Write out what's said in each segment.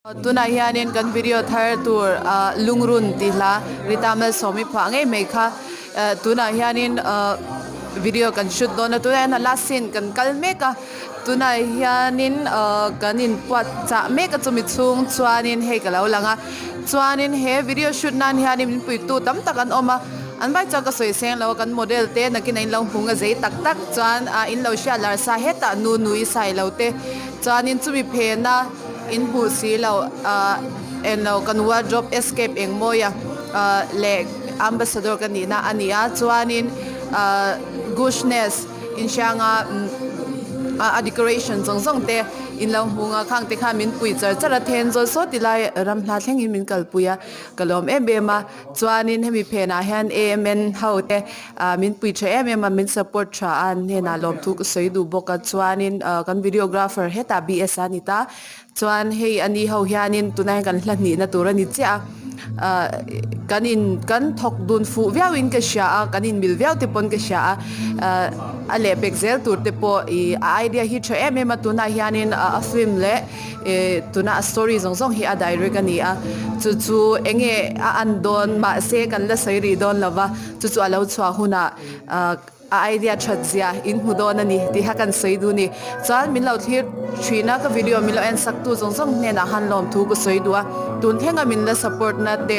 Tunah hianin kan video thar tur ah lungrun tih hla Rita Malsawmi phuah ngei mai kha eh tunah hianin ah video kan shoot dawn a tunah hian a last scene kan kal mek a tunah hianin ah kan inpuat chah mek a chumi chhung chuanin hei ka lo lang a chuanin he video shoot nan hianin min puitu tam tak an awm a an vai chuan ka sawi seng lo a kan model te nakin a in lo hmung a zei tak tak chuan ah in lo hriat lar sa hetah nu nui sai lo te chuanin chumi phena. In hmuh si lo ah englo kan wardrobe escape eng mawi a ah leh ambassador ka nihna a ni a chuanin ah gushness inhrianga ah a decoration zawng zawng te in lo hmu ang a khang te khan min pui char char a then zawl saw ti lai ram hla thlengin min kalpui a ka lawm em em a chuanin hemi phenah hian A_M_N ho te ah min pui tha em em a min support tha a an hnenah lawmthu ka sawi duh bawk a chuanin ah kan videographer hetah B_S a ni ta chuan hei a ni ho hianin tunah hian kan hla hnihna tur a ni chiah a ah kan in kan thawk dun fuh viau in ka hria a kan in mil viau te pawn ka hria a ah a lehpek zel tur te pawh ih a idea hi tha em em a tunah hianin a film leh Ih tuna a story zawng zawng hi a direct a ni a, chu chu eng nge a an dawn mahse kan la sawi rih dawn lo va, chu chu a lo chhuah hunah ah a idea that zia in hmu dawn a ni tih kha kan sawi duh a ni. Chuan min lo thlir thin a, ka video min lo en sak tu zawng zawng hnenah han lawmthu ka sawi duh a, tun thlenga min la support na te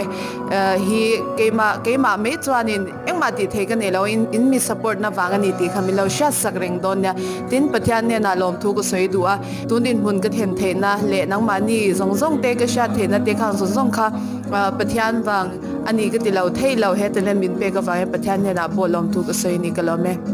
hi keimah keimah mai chuanin Engmah tih thei ka nei lo, in in mi support na vang a ni tih kha min lo hriat sak reng dawn nia. Tin, Pathian hnenah lawmthu ka sawi duh a, tun dinhmun ka then theihna leh nangmahni zawng zawng te ka hriat theihna te khang zawng zawng kha Pathian vang a ni ka ti lo thei lo, he talent min pek avangin Pathian hnenah pawh lawmthu ka sawi a ni ka lawm e.